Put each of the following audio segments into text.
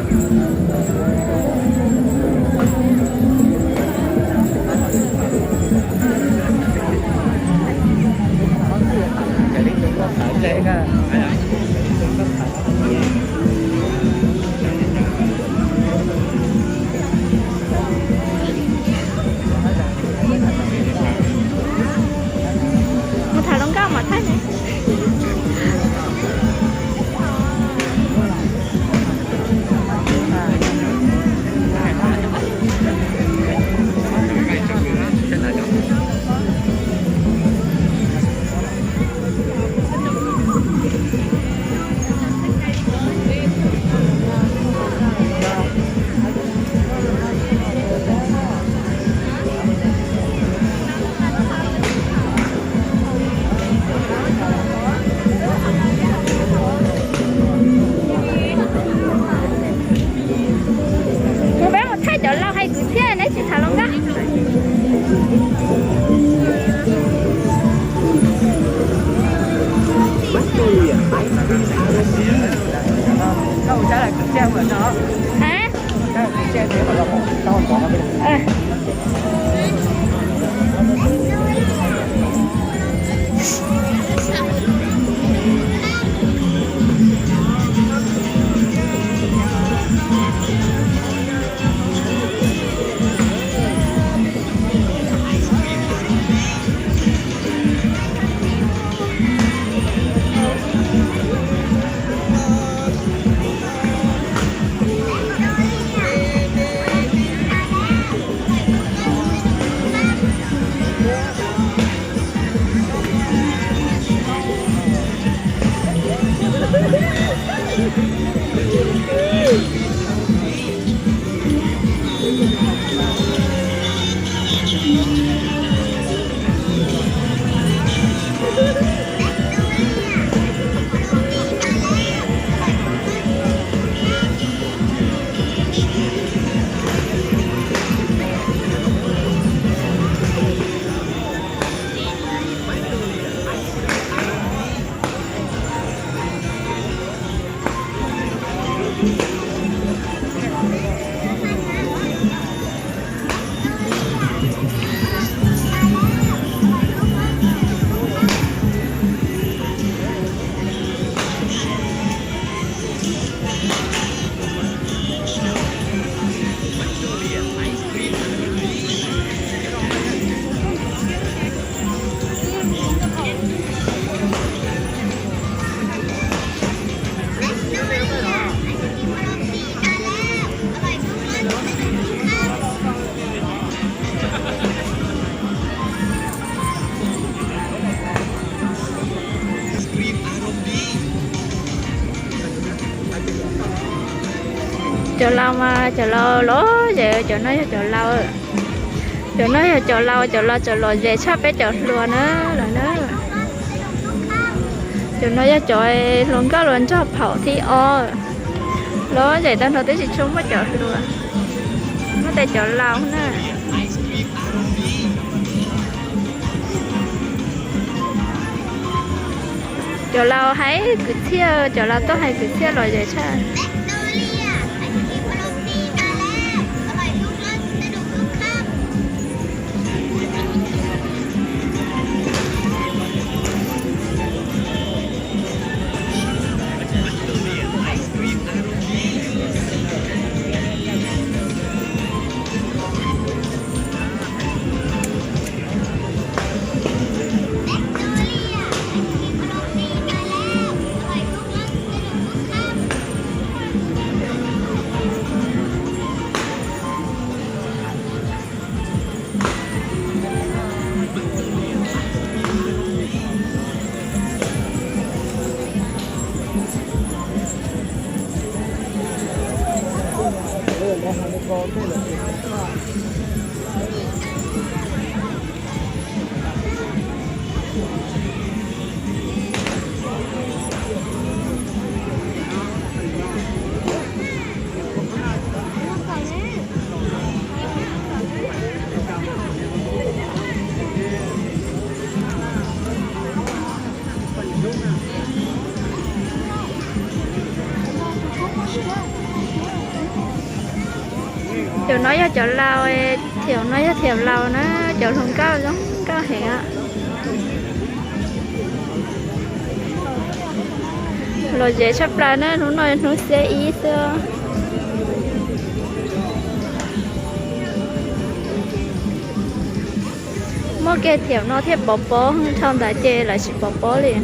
Mus tham hluas nkauj mom thaij ne. Mus peb mus thaij cov laus hais kwv txhiaj, neb tsis tham hluas nkauj. Cov laus mas cov laus los, cov no yog cov laus, cov no yog cov laus, cov laus tseem lom zem tshaj peb cov hluas na lawm na. Cov no yog cov hluas nkauj hluas nraug phaum thib ob, lom zem tag nrho twb tsis tshua muaj cov hluas, muaj tej cov laus na. Cov laus hais kwv txhiaj, cov laus tuaj hais kwv txhiaj lom zem tshaj. Cov no yog cov laus, thiab no yog thiab laus na, cov hluas nkauj zoo nkauj heev. Lom zem tshaj plaws na, hnub no hnub xiab ib xwb. Muaj kiag thiab no thiaj pov pob, dhau ntawd ces lawv tsis pov pob li.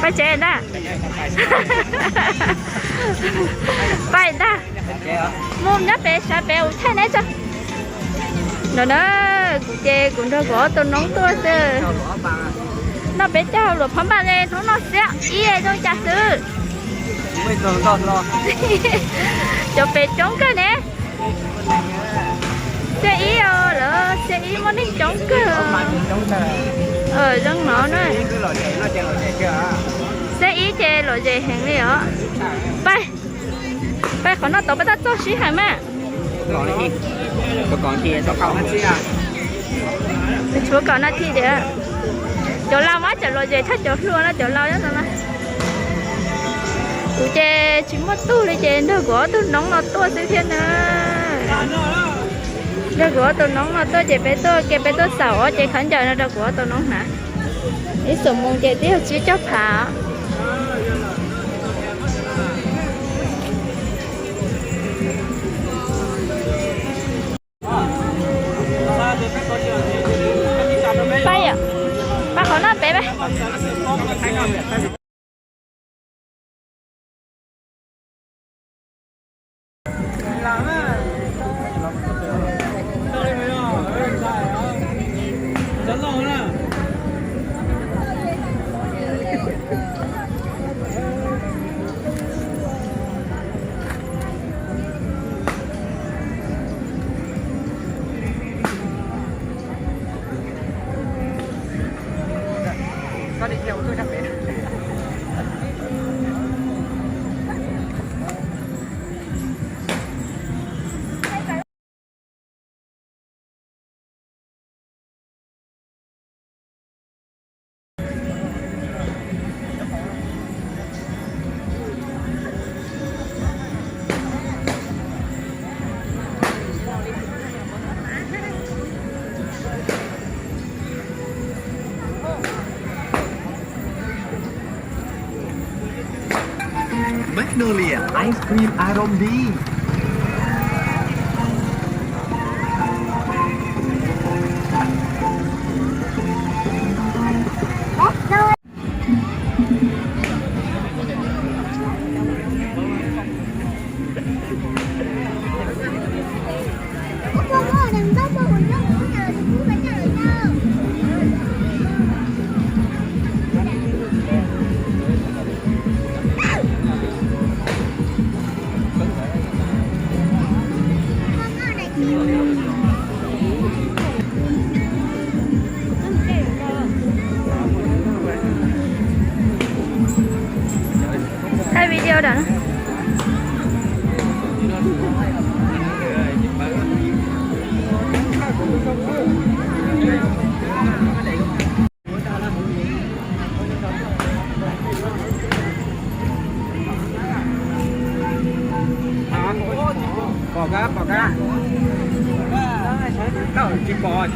Pais tsev ntag. Pais ntag. Mus nyob pem sawv pem ua thaij neb tso. No na, kuv ces kuv nrog kuv ob tug noob tuaj xwb. Noj peb caug luam phab npaj li, hnub no xiab ib zoo cas xwb. Cov pem coob kawg ne. Xiab ib os, lawv xiab ib muaj neeg coob kawg. Zoo no na. Xiab ib ces lom zem heev li os. Pais, pais qhov no tod peb tab txog sib hawm mas. Tshuav kaum nas this tiag. Cov laus mas tseem lom zem tshaj cov hluas no, cov laus nyob no na. Kuv ces tsis muaj tug li ces nrog kuv ob tug noob no tuaj xwb thiab na. Nrog kuv ob tug noob no tuaj ces peb tuaj ke peb tuaj xaum ob cev khaub ncaws no rau kuv ob tug noob hnav. Ib xuab moos ces twb yog tsib caug phav. Pab yom, pab qhov no pem pab. Magnolia ice cream อารมณ์ดี Pom kab, pom kab. Tsis pom, tsis pom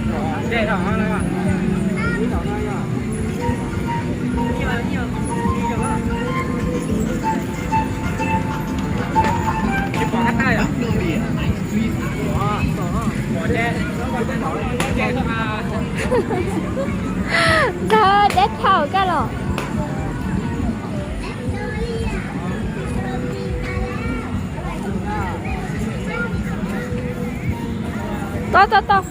dej no. Tsis pom kab tais. Pom dej, pom dej. Ntxog deb thaum koj los. Tau, tau, tau.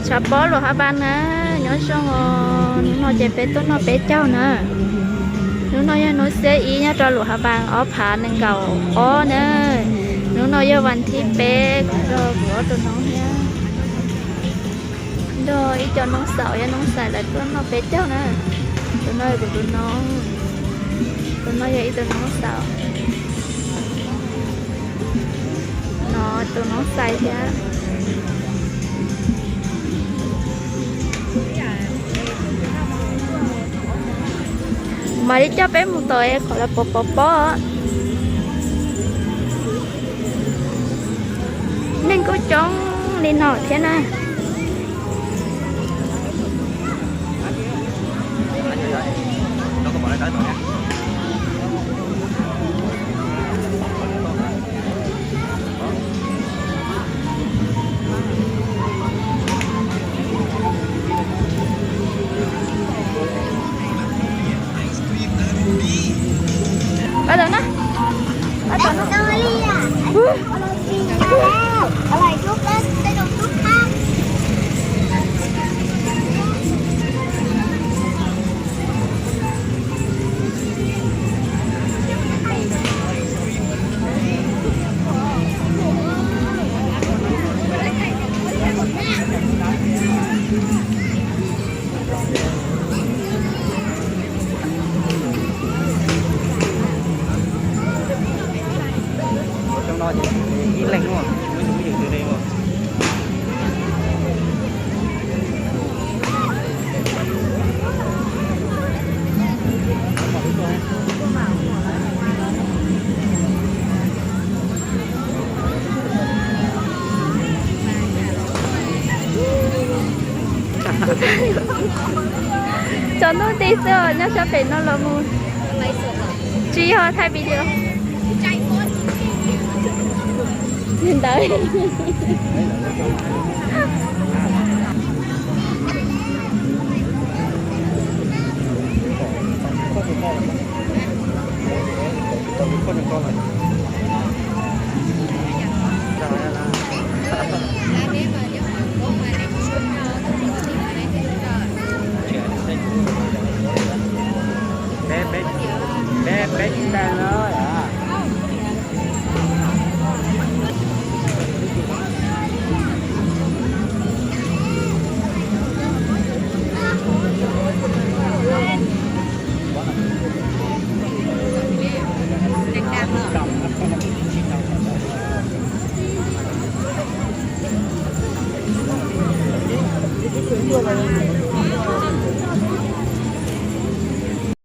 Tshav pob Luam Hav Npas na, nyob zoo os. Hnub no ces peb tuaj noj peb caug na. Hnub no yog hnub xiab ib nyob rau Luam Hav Npas ob phav nees nkaum ob na. Hnub no yog vas thib peb, kuv nrog kuv ob tug noob thiab nrog ib co noob xaum thiab noob xais lawv tuaj noj peb caug na. Tus no yog kuv tus noob, tus no yog ib tug noob xaum, no tus noob xais thiab. Mam li coj peb mus tom qhov lawv pov pov pob. Neeg kuj coob li no thiab na. Bắt đầu nhá. Bắt đầu nhá. Ua coob no ces ib leeg ua, muaj ib tug twg li ua. Tsaus ntuj nti xwb os, nyob sab pem no los mus tsis yog thaij video. Li ntawd. Peb, peb, peb, peb tsis tag no.